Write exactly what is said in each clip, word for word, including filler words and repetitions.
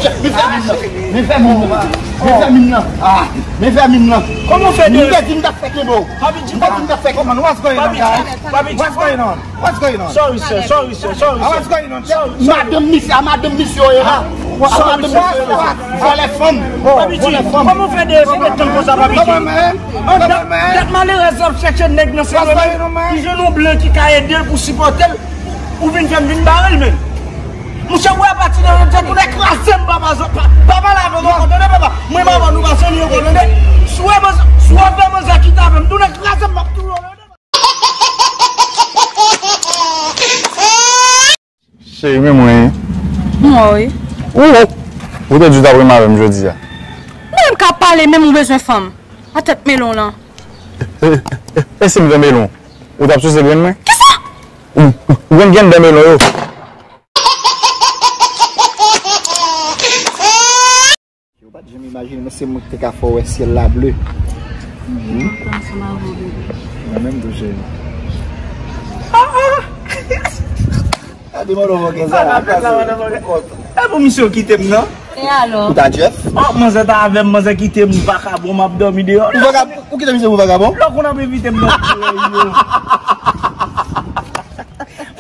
Men fèmin nan. Men fèmin nan. Men fèmin nan. Ah, men fèmin nan. Kòman w fè de... M te di m t ap fè kenbe w. Papi G, m te di m t ap fè kenbe w. What's going on, guys? Papi G, what's going on? What's going on? Sorry, sir. Sorry, sir. Sorry, sir. Ah, what's going on? Sorry, sorry. Madanm misye, a madanm misye w ye la. A madanm misye w ye la. Vòlè fanm. Papi G, vòlè fanm. Kòman w fè de fè tann konsa, Papi G? Come on, man. Come on, man. Dat malerèz la ap chèche nèg nan sèl li jwenn yon blan ki ka ede l pou sipòte l. Ou vin fè m vin bare l menm. Monchè, wè, apati de jodi a, tou nèg kraze m, papa, pa, pa pale avè m ankò, tande, papa. Mwen, papa, nou pa sou li ankò, tande. Si w wè manzè, si w wè manzè kite avè m, tou nèg kraze m, m ap touye w, tande. Cheri, men mwen. Mwen, wi. Ou, ou, ou te di w t ap renmen avè m jodi a. Mwen menm k ap pale, menm ou bezwen fanm. A tèt melon lan. E, e, e, e si m te melon, ou t ap souse grenn mwen? Kisa? Ou, ou konn grenn dan melon yo? Yo pa t janm imajine mwen se mwen ki te ka fè w wè syèl la ble. Mwen menm tou, cheri. Gade mwen nan kè sa. E pou misye w kite m nan. E alò? Ou ta Jeff? Oh, manzè ta avè m, manzè kite m vakabon, m ap dòmi deyò. Ou vakabon? Ou kite misye pou vakabon? Lè w konn ap envite m nan kouwè yo.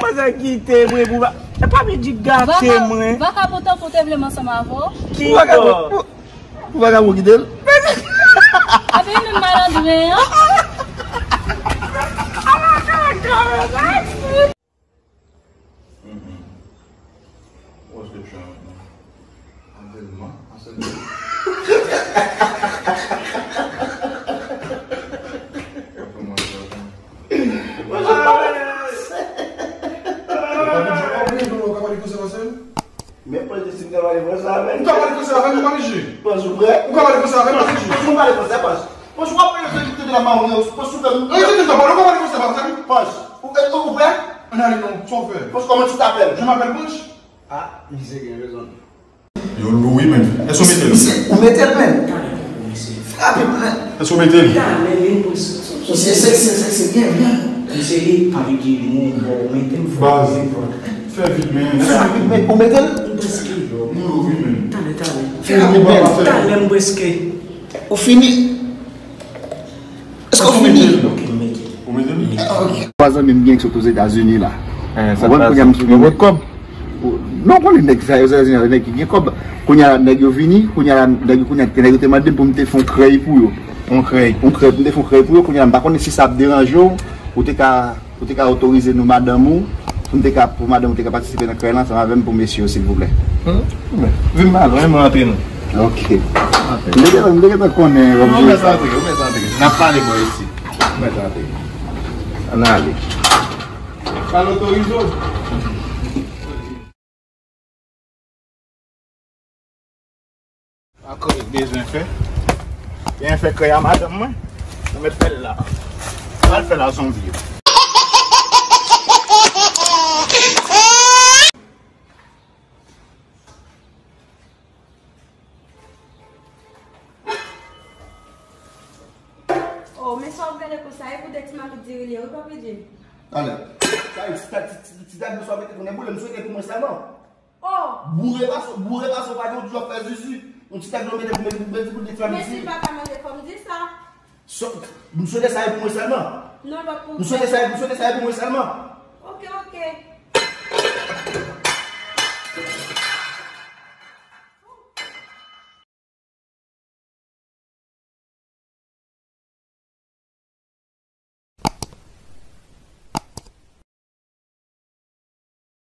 Manzè kite mwen pou va-, e pa vin di gate mwen. Vakabon tankou te vle m ansanm avè w. Ki vakabon? Ou, ou vakabon kite l? Epi menm malandren an. Mm-mm. What's the challenge? Anvèlman, anvèlman. Men pòz de si m ka pale fransè avè l. Ou ka pale fransè avè m, ou pa oblije. Pòz, ou prè? Ou ka pale fransè avè m, ou pa oblije. Pòz, ou pale fransè, pòz. Pòz, w ap pale fransè ki te la mawonnen, pòz, ou fè m. Rete tout tan pale, ou ka pale fransè avè m, pòz. Ou, ou, ou prè? Ann ale non, sa w fè? Pòz, comment tu t'appelles? Je m'appelle Pòz. Ah, misye gen rezon. Yo lou wi, men. Èske w mete l? Misye, ou mete l, men. Frape m, men. Èske w mete l? Talè, men, pòz. Misye seksi, seksi, byen, byen. Misye li pa vin di nou, bon, mete m fò. Baze, fò. Fè vit, men. Fè vit, men. Ou mete l? M prèske. Yo lou wi, men. Talè, talè. Fè vit, men. Talè, m prèske. Ou fini? Èske ou fini? Ok, m mete. Ou mete l? Ah, ok. Twa zanmi m gen ki sot Ozetazini la. Ou konprann, kounye a m sot Ozetazini. Non, konnen nèg sa yo, Ozetazini, nèg ki gen kòb. Kounye a nèg yo vini, kounye a nèg yo, kounye a nèg yo te mande m pou m te fè yon krèy pou yo. Yon krèy? Yon krèy, pou m te fè yon krèy pou yo, kounye a m pa konnen si sa ap deranje w, ou te ka Ou te ka otorize nou madanm ou, pou n te ka, pou madanm ou te ka patisipe nan krèy la ansanm avè m pou mesye yo, silvouplè? Hmm? Vin m al, mwen, mwen antre non. Ok. Antre. M te gentan, m te gentan konnen. Non, w mèt antre, w mèt antre. N ap pale bò isit. W mèt antre. Ann ale. Al otorize w. Ankò bezwen fè. Gen fè krèy a madanm mwen. Mwen mèt fè l la. Al fè l a zanvye. Oh, men sa w ap gade konsa, e pou de ti mamit diri li ye, wi, Papi Jim. Talè. Sa e ti, ti, ti, ti, ti tag dlo sa w mete pou nèboule, m swete pou mwen sèlman. Oh! Boure pa sou, boure pa sou, pa gen yon djòb fè zuzu. Yon ti tag dlo mete pou mete, pou mete, pou mete fè. Men si l pa ka manje, fò m di sa. So, m swete sa e pou mwen sèlman. Non, l pa pou ou. M swete sa e, m swete sa e pou mwen sèlman. Ok, ok.